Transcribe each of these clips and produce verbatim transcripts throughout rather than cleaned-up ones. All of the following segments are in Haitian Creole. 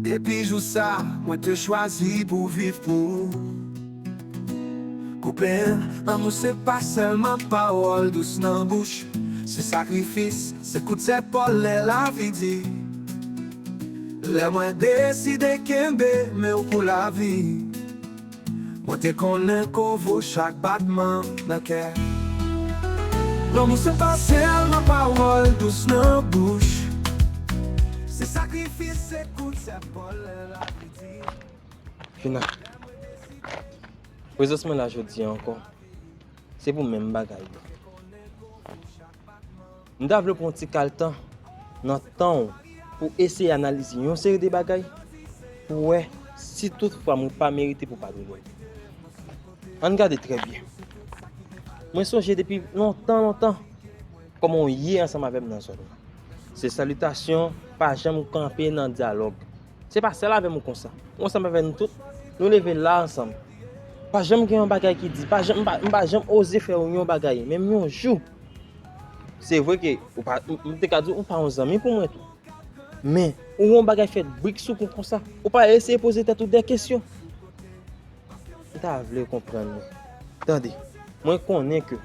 Depi jou sa, mwen te chwazi pou viv pou ou. Koupen, lanmou se pa sèlman pawòl dous nan bouch, se sakrifis, se kout zepòl lè lavi di. Lè mwen deside kenbe men w pou lavi, mwen te konnen ke w vo chak batman nan kè. Lanmou se pa sèlman pawòl dous nan bouch, se sakrifis, se kout zepòl lè lavi di. Fina, prezans mwen la jodi a ankò, se pou menm bagay yo. M ta vle w pran yon ti kal tan nan tan w pou eseye analize yon seri de bagay pou w wè si toutfwa mwen pa merite pou w padone m. Ann gade trè byen. Mwen sonje depi lontan, lontan, kòman w ye ansanm avè m nan zòn nan. Se salitasyon, pa janm kanpe nan dyalòg. Se pa sèl avè m ou konsa. Ou ansanm avè nou tout, nou leve la ansanm. Pa janm gen yon bagay ki di, pa janm, m pa, m pa janm oze fè w yon bagay, menm yon jou. Se vre ke ou pa, m, m te ka di w, ou pa yon zanmi pou mwen tou. Men, ou wè yon bagay fèt brik sou kou konsa, ou pa eseye poze tèt ou de kesyon. M ta vle w konprann mwen. Tande, mwen konnen ke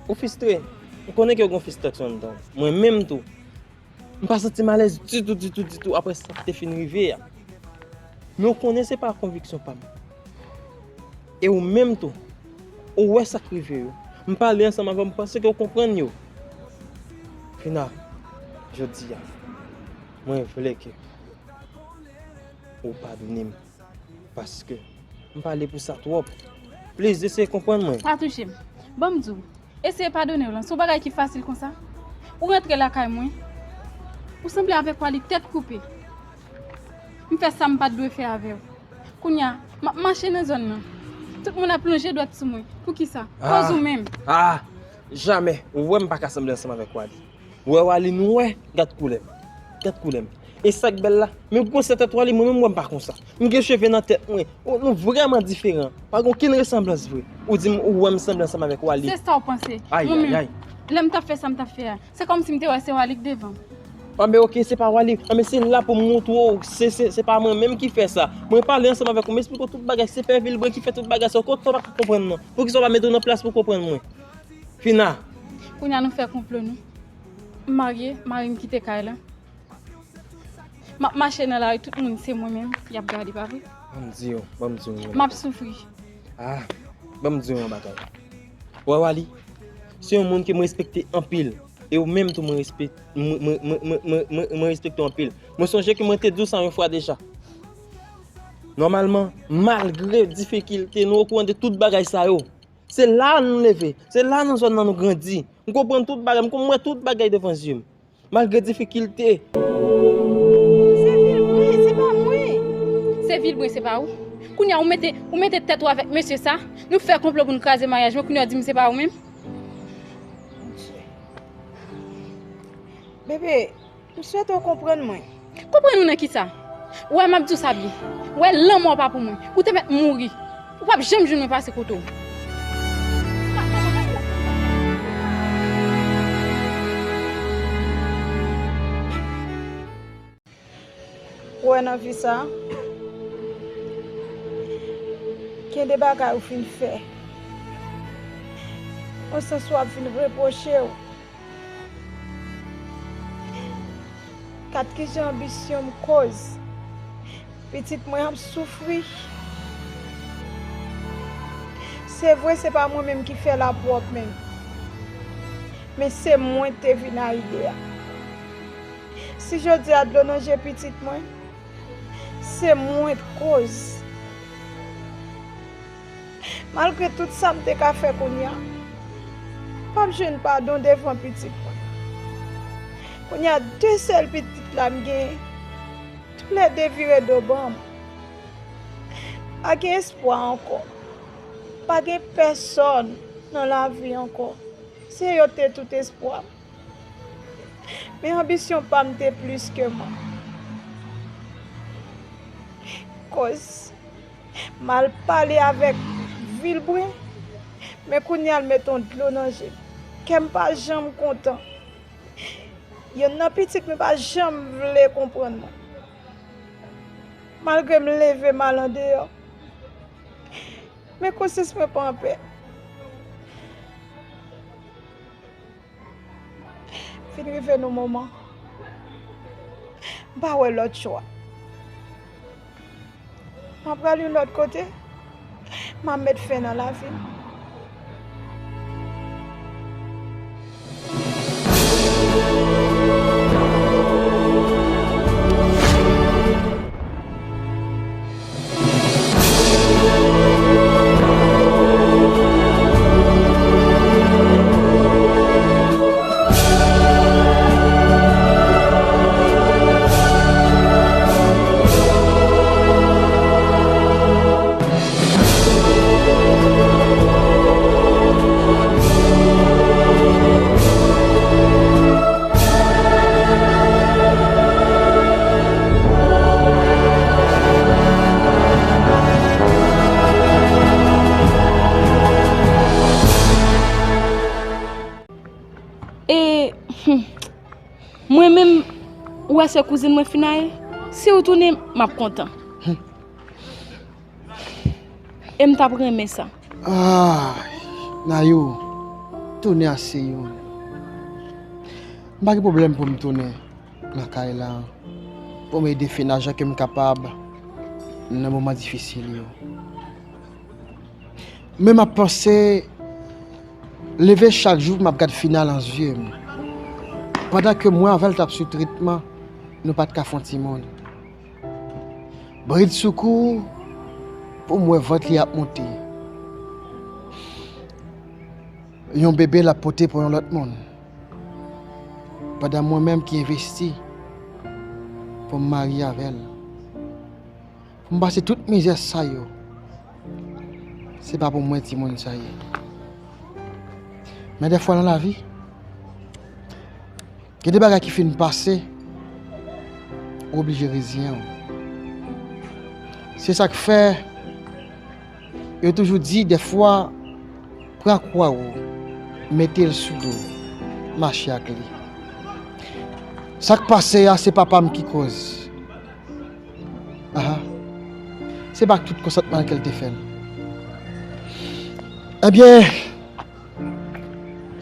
ou fistre. M konnen ke w gen fristrasyon anndan w. Mwen menm tou, m pa santi m alèz ditou, ditou, ditou apre sa k te fin rive a. Men w konnen se pa konviksyon pa m. E ou menm tou, ou wè sa k rive yo. M pale ansanm avè w, m panse ke w konprann yo. Fina, jodi a, mwen vle ke ou padone m. Paske m pale pou sa twòp. Please, eseye konprann mwen. Pa touche m. Ban m di w, eseye padone w lan, se yon bagay ki fasil konsa? Ou rantre lakay mwen, ou sanble avèk Wally tèt koupe. M fè sa m pa t dwe fè avè w. Kounye a, m ap mache nan zòn nan. Tout moun ap lonje dwèt sou mwen. Poukisa? Kòz ou menm. Ah! Jamè! Ou wè m pa ka sanble ansanm avèk Wally. Ou wè Wally, nou wè, gad koulè m. Gad koulè m. E sa k bèl la, men gwosè tèt Wally, mwen menm, m wè m pa konsa. M gen cheve nan tèt mwen. O, nou vrèman diferan. Pa gen okenn resanblans vre. Ou di m ou wè m sanble ansanm avèk Wally. Se sa w panse. Ay, ay, ay. Lè m t ap fè sa m t ap fè a, se kòmsi m te wè se Wally k devan m. Anben, oke, se pa Wally. Anben, se la pou m montre w, se, se, se pa mwen menm ki fè sa. Mwen pale ansanm avèk ou, m esplike w tout bagay. Se Pè Vilbren ki fè tout bagay sa. Ou kontan, w pa ka konprann non. Poukisa w pa mete w nan plas pou w konprann mwen? Fina. Kounye a nou fè konplo nou. M marye, mari m kite kay la. M ap mache nan lari, tout moun se mwen menm y ap gade, pa vre? Ban m di w, ban m di w yon bagay. M ap soufri. Ah, ban m di w yon bagay. Wè Wally, se yon moun ke mwen respekte anpil. E ou menm tou mwen respek-, mwen, mwen, mwen respekte w anpil. Mwen sonje ke mwen te di w sa yon fwa deja. Nòmalman, malgre difikilte, nou okouran de tout bagay sa yo. Se la nou leve, se la nan zòn nan nou grandi. M konprann tout bagay, m konn wè tout bagay devan zye m. Malgre difikilte. Se Vilbren, se pa mwen. Se Vilbren, se pa ou. Kounye a, ou mete, ou mete tèt ou avèk mesye sa. Nou fè konplo pou n kraze maryaj mwen, kounye a, w di m se pa ou menm. Bebe, m swete w konprann mwen. Konprann ou nan kisa? Ou wè m ap di w sa byen. Ou wè lanmò w pa pou mwen. Ou te mèt mouri. Ou p ap janm jwenn mwen pase kote w. Ou wè nan vi sa, gen de bagay ou fin fè. Yon sans w ap vin repwoche w. Gad kijan anbisyon m koz. Pitit mwen ap soufri. Se vre, se pa mwen menm ki fè lapwòp menm. Men se mwen k te vin a ide a. Si jodi a dlo nan je pitit mwen, se mwen k koz. Malgre tout sa m te ka fè kounye a, m p ap jwenn padon devan pitit mwen. Kounye a, de sèl pitit la m genyen, toulède vire do ban m. Pa gen espwa ankò. Pa gen pèsòn nan lavi ankò. Se yo k te tout espwa m. Men anbisyon pa m te plis ke mwen. Koz m al pale avèk Vilbren, men kounye a l met yon dlo nan je m. Kè m pa janm kontan. Yonn nan pitit mwen pa janm vle konprann mwen. Malgre m leve m al andeyò, men konsyans mwen pa anpè. Vin rive nan moman, m pa wè lòt chwa. M ap pral yon lòt kote, m ap met fen nan lavi m. E, hmm, mwen menm, ou wè se kouzin mwen fin a ye? Si w tounen, m ap kontan. E m t ap renmen sa. Ay, Nayou, tounen a se youn. M pa gen pwoblèm pou m tounen nan kay la, pou m ede Fina jan ke m kapab nan moman difisil yo. Men m ap panse, leve chak jou, m ap gad Fina nan zye m. Pandan ke mwen avè l t ap sou tretman, nou pa t ka fè yon timoun. Bridsoukou, pou m wè vant li ap monte. Yon bebe l ap pote pou yon lòt moun. Pandan mwen menm ki envesti pou m marye avè l, pou m pase tout mizè sa yo, se pa pou mwen timoun sa ye. Men dèfwa nan lavi, gen de bagay ki fin pase, ou oblije reziyen w. Se sa k fè yo toujou di, dèfwa, pran kwa w, mete l sou do w, mache ak li. Sa k pase a, se papa m ki koz. Aha. Se pa ak tout konsantman l ke l te fè l. Ebyen,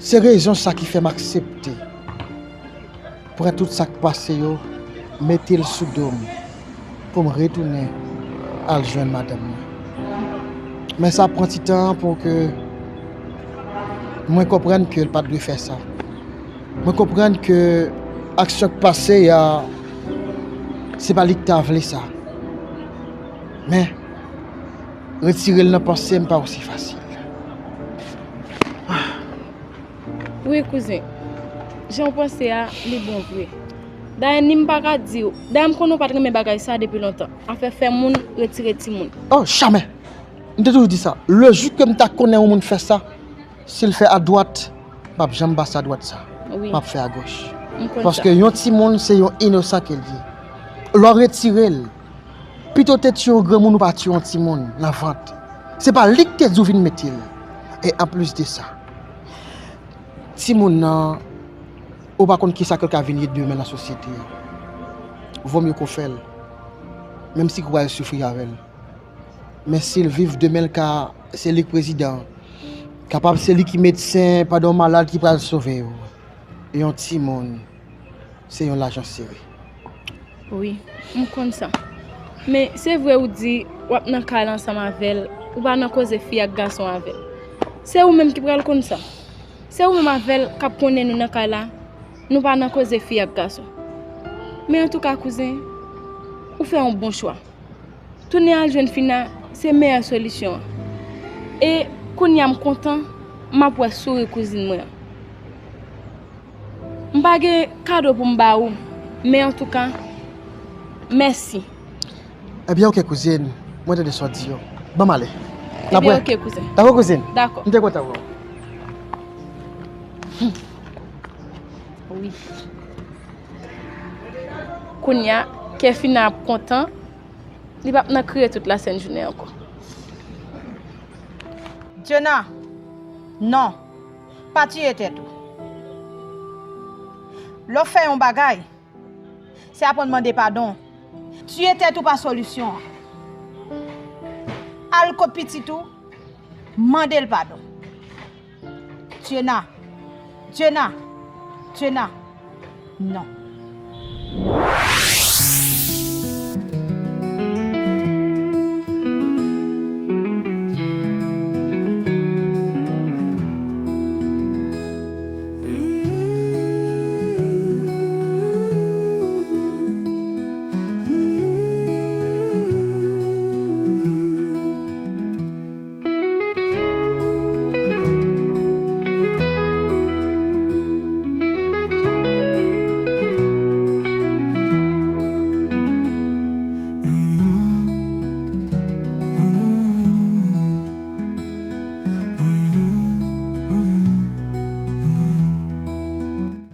se rezon sa ki fè m aksepte pran tout sa k pase yo, mete l sou do m pou m retounen al jwenn madanm mwen. Men sa pran ti tan pou ke mwen konprann ke l pa t dwe fè sa. Mwen konprann ke aksyon k pase a, se pa li k ta vle sa. Men, retire l nan panse m pa osi fasil. Wi, kouzen. Jan w panse a, li bon vre. Dayè, ni m pa ka di w. Dayè, m konnen w pa t renmen bagay sa a depi lontan. Afè fè moun retire timoun. Oh, jamè! M te toujou di sa. Le jou ke m ta konnen yon moun fè sa, si l fè adwat, m p ap janm pase adwat sa. Wi. M ap fè agoch. M konn sa. Paske yon timoun, se yon inosan ke l ye. Lè w retire l, pito w te tiye yon granmoun ou pa tiye yon timoun nan vant. Se pa li k te di w vin mete l. E anplis de sa, timoun nan, ou pa konn kisa ke l ka vin ye demen nan sosyete a. Vomye ke w fè l, menm si ke w pral soufri avè l. Men si l viv, demen l ka, se li k prezidan. Kapab se li ki medsen pandan w malad ki pral sove w. Yon timoun, se yon lajan sere. Wi, m konn sa. Men se vre ou di w ap nan kay la ansanm avè l, ou pa nan koze fi ak gason avè l. Se ou menm ki pral konn sa. Se ou menm avè l k ap konnen nou nan kay la, nou pa nan koze fi ak gason. Men antouka kouzen, ou fè yon bon chwa. Tounen al jwenn Fina se meyè solisyon an. E kounye a m kontan, m ap wè souri kouzin mwen an. M pa gen kado pou m ba ou, men antouka, mèsi. Ebyen, oke, kouzin, mwen tande sa w di yo. Ban m ale. N ap wè. Ebyen, oke, kouzen. Dakò, kouzin? Dakò. M te kontan wè w. Wi. Kounye a, kè Fina ap kontan, li p ap nan kriye tout lasent jounen ankò. Djena, non, pa tiye tèt ou. Lè w fè yon bagay, se aprann mande padon. Tiye tèt ou pa solisyon an. Al kot pitit ou, mande l padon. Djena, Djena, Djena, non.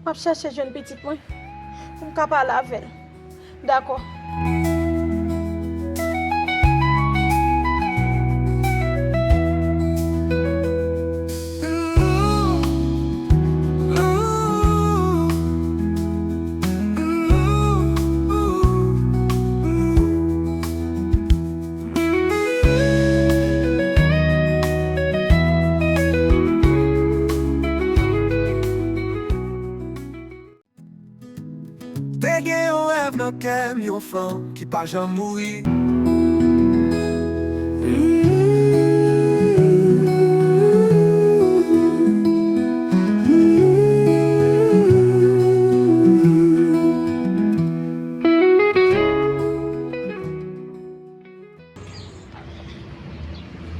M ap chèche jwenn pitit mwen pou m ka pale avè l. Dakò. Te gen yon rèv nan kè m, yon fanm ki pa janm mouri.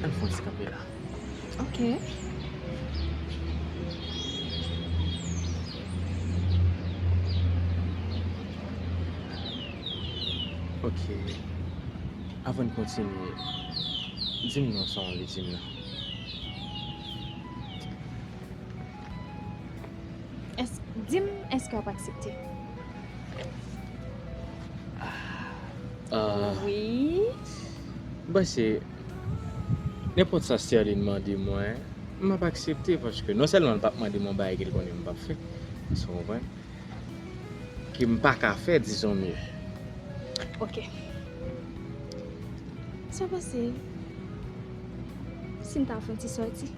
Ann fè yon ti kanpe la. Ok. Ok. Avan n kontinye, di m non sa w anvi di m nan. Èske, di m, èske w ap aksepte? Ah, wi. M panse, nenpòt sa Sterline mande mwen, m ap aksepte, paske non sèlman l p ap mande m yon bagay ke l konnen m p ap fè, èske w konprann? Ke m pa ka fè, dizon mye. Ok. Sa w panse si n ta fè yon ti sòti?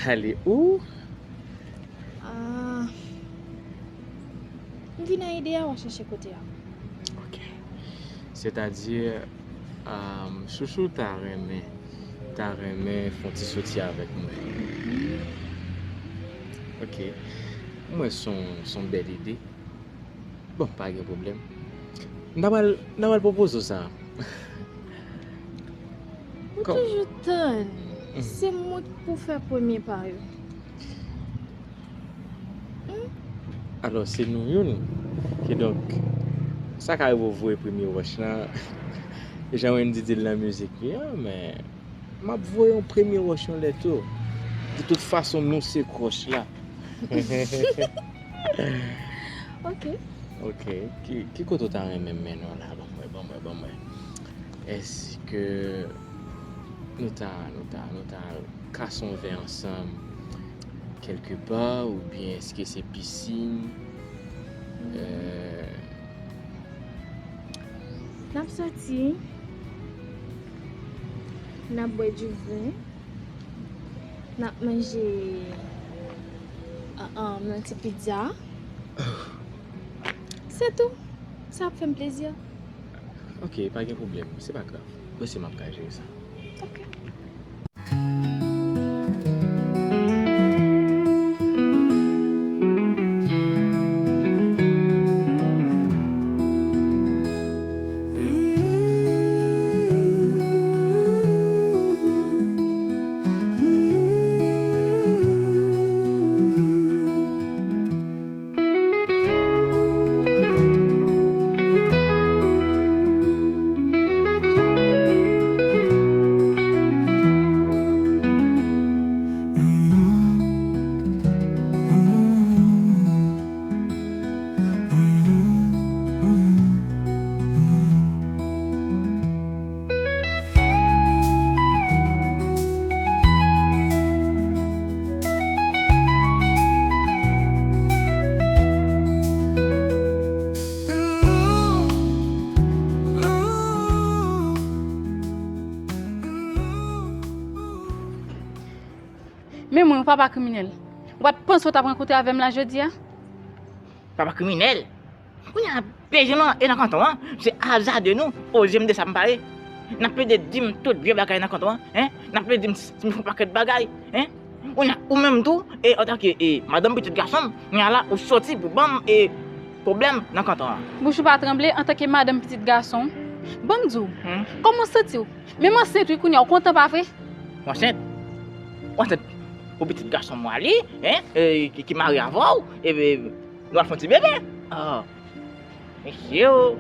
Ale ou? Ah, m vin nan ide a, w a chèche kote a. Ok. Sètadi, um, Chouchou ta renmen, ta renmen fè yon ti sòti avèk mwen. Ok. Mwen se yon, se yon bèl ide. Bon, pa gen pwoblèm. M ta pral, m ta pral pwopoze w sa. Ou toujou tann. Se mwen k pou fè premye pa yo. Alò, se nou youn. Kidonk, sa ka rive w voye premye wòch lan. Jan Wendy di l nan mizik li an, men m ap voye yon premye wòch anlè tou. De tout fason, nou se kwòch la. Ok. Ok. Ki, ki kote w ta renmen m mennen w la? Ban mwen, ban mwen, ban mwen. Èske nou ta, nou ta, nou ta kase yon vè ansanm kèlke pa, oubyen èske se pisin? Euh, N ap sòti, n ap bwè diven, n ap manje, ah, ah, yon ti pizza. Se tou. Sa ap fè m plezi. Ok, pa gen pwoblèm. Se pa grav. Mwen se m ap ka jere sa. Ok. Men mwen, yon papa kriminèl. Ou pa t panse w t ap rankontre avè m la jodi a? Papa kriminèl? Kounye a, P J nou e nan kanton an, se azade nou, o zye m de sa m pale. N ap plede di m tout vye bagay nan kanton an, en? N ap plede di m si m fè yon pakèt bagay, en? Kounye a, ou menm tou, e antanke, e, madanm pitit gason m, kounye a la, ou soti pou ban m, e, pwoblèm nan kanton an. Bouch ou pa tranble antanke madanm pitit gason m? Ban m di w, hmm? Kòman w santi w? Menm ansent wi, kounye a, ou kontan pa vre? Ou ansent? Ou ansent pou pitit gason m Wally, en? E, ki, ki marye avè w, e, e, nou al fè yon ti bebe. Ah. Mesye o.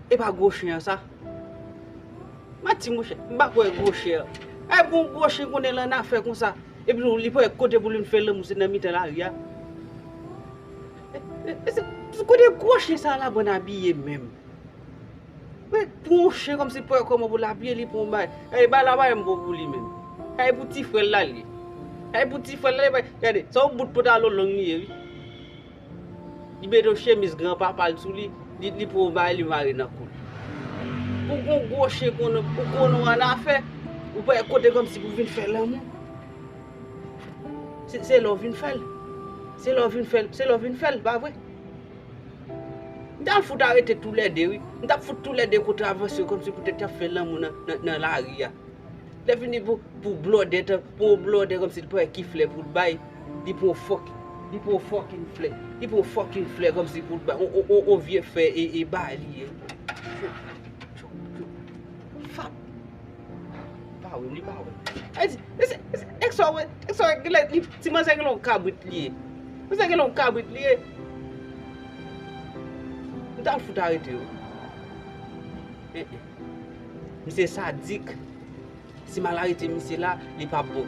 E pa gwo chen an sa? Mati monchè, m pa kwè gwo chen an. Ay, pou yon gwo chen konnen l annafè konsa. Epi tou, li pa wè kote pou l vin fè lanmou, se nan mitan lari a. E, e, e, se, kote gwo chen sa la bann abiye menm? Men, pou yon chen kòmsi l pa wè kòman pou l abiye, li pran yon bay. Ay, bay la bay m bon pou li menm. Ay, pou ti frè l la li ye. Ay, pou ti frè l la, li pa, gade, sa yon bout pantalon long li ye, wi. Li mete yon chemiz gran papa l sou li, li, li pran yon bagay, li mare nan kou l. Pou gon gwo chen konnen, ou konnen w annafè, ou pa wè kote kòmsi pou vin fè lanmou. Se, se lè w vin fè l. Se lè w vin fè l, se lè w vin fè l, pa vre? M t al fout arete toulède, wi. M t ap fout toulède kontravèse yo kòmsi poutèt y ap fè lanmou nan, nan, nan lari a. Lè fini pou, pou blòdè, tan, pou blòdè kòmsi l pa wè ki flè pou l bay, li pran fòk, li pran fòkin flè, li pran fòkin flè kòmsi pou l bay, on, on, on, on vye fè e, e ba li ye. Fap. Pa wè m, li pa wè m. E di, e se, e se, nèg sa wè, nèg sa wè, genlè, li, ti manzè genlè yon kabrit li ye. Manzè genlè yon kabrit li ye. M t al fout arete yo. Eh, eh. Misye sadik. Si m al arete misye la, li p ap bon.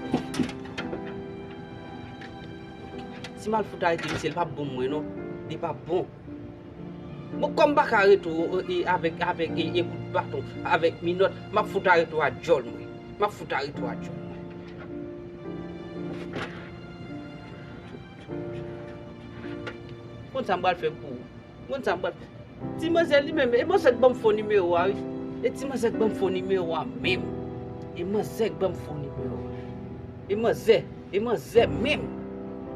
Si m al fout arete misye, li p ap bon mwen non. Li p ap bon. Bon, kòm m pa ka rete w, e, avèk, avèk, e, e kout baton, avèk minòt, m ap fout arete w a djòl mwen. M ap fout arete w a djòl mwen. Konn sa m pral fè pou ou. Konn sa m pral fè. Ti manzè li menm, e manzè k ban m fo nimewo a, wi. E ti manzè k ban m fo nimewo a menm. E manzè k ban m fo nimewo a. E manzè, e manzè menm.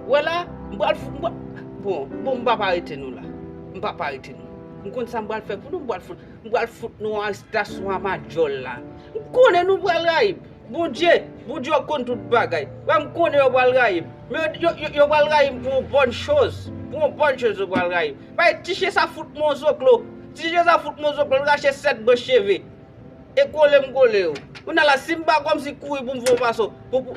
Wè la, m pral fou, m pral, bon, bon, m p ap arete nou la. M p ap arete nou. M konn sa m pral fè pou nou, m pral fout, m pral fout nou arestasyon a madjòl la. M konnen nou pral rayi m. Bondye, Bondye w konn tout bagay. Wè, m konnen yo pral rayi m. Men yo, yo, yo, yo pral rayi m pou yon bòn choz. Pou yon bòn choz yo pral rayi m. Paske ti chen sa fout mwen yon zoklo. Ti chen sa fout mwen yon zoklo, l rache sèt branch cheve. E kole m kole yo. Kounye a la, si m pa kòmsi kouri pou m fè yon fason, pou, pou,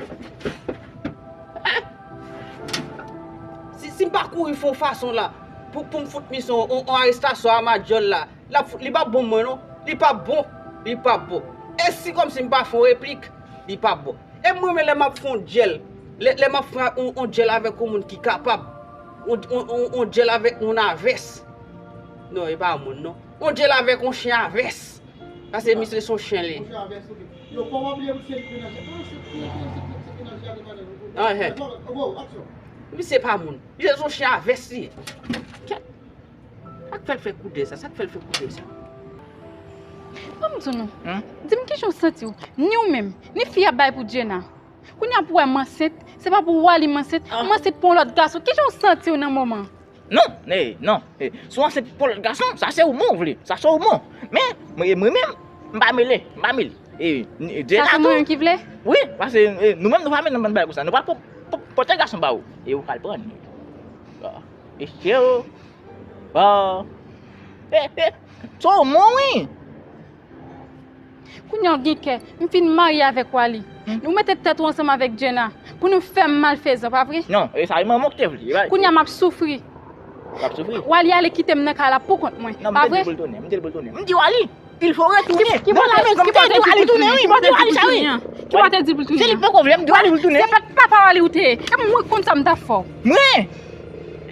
si, si m pa kouri fè yon fason la, pou, pou m fout misye yon, yon, yon arestasyon a madjòl la, l ap fout, li p ap bon mwen non. Li p ap bon. Li p ap bon. E si kòmsi m pa fè yon replik, li p ap bon. E m renmen lè m ap fè yon djèl. Lè, lè m ap fè yon, yon djèl avèk yon moun ki kapab. Yon, yon, yon, yon djèl avèk yon avès. Non, e pa moun non. Yon djèl avèk yon chen avès. Paske misye se yon chen li ye. Yon chen avès, ok. Yo, kòman bliye misye li menajè? Ah, se, se, se, se, se menajè a te pale. Anhen. Bon, aksyon. Misye pa moun. Misye se yon chen avès li ye. Kèt. Sa k fè l fè koudè sa? Sa k fè l fè koudè sa? Ban m di w non. Hmm? Di m kijan w santi w, ni w menm, ni fi a bay pou Djena. Kounye a pou wè m ansent, se pa pou Wally m ansent, ah, m ansent pou yon lòt gason. Kijan w santi w nan moman? Non, eh, non, eh, si w ansent pou yon lòt gason, sa se ou menm ou vle, sa se ou menm. Men, mwen, mwen menm, m pa mele, m pa mele. Eh, Djena tou. Sa se mwen menm ki vle? Wi, paske, eh, nou menm nou pa mele nan bann bagay konsa. Nou pa pòte gason ba ou. E ou pral pran li. Ah, mesye o. Ah. Eh, eh, se ou menm wi. Kounye a w gen kè, m fin marye avèk Wally. Hmm. Nou mete tèt ou ansanm avèk Djena pou nou fè m malfezan, pa vre? Non, e sa e manman w ki te vle. Kounye a m ap soufri. W ap soufri? Wally ale kite m nan kay la pou kont mwen, pa vre? Non, m te di l pou l tounen, m te di l pou l tounen. M di Wally, il faut retourner dans la maison. M te di Wally tounen, wi, m te di Wally sa, wi. Ki w te di l pou l tounen? Se li k poko vle, m di Wally pou l tounen. Se pa papa Wally ou te ye. E mwen konn sa m t ap fè w. Mwen?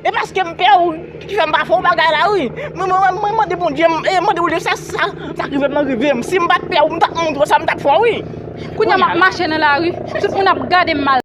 E paske m pè ou ki fè m pa fè w bagay la, wi. Mwen, mwen, mwen, mwen mande Bondye, m, e, mande Bondye, sa, sa, sa k rive m nan rive m. Si m pa t pè ou, m t ap montre w sa m t ap fè w, wi. Kounye a m ap mache nan lari, tout moun ap gade m mal.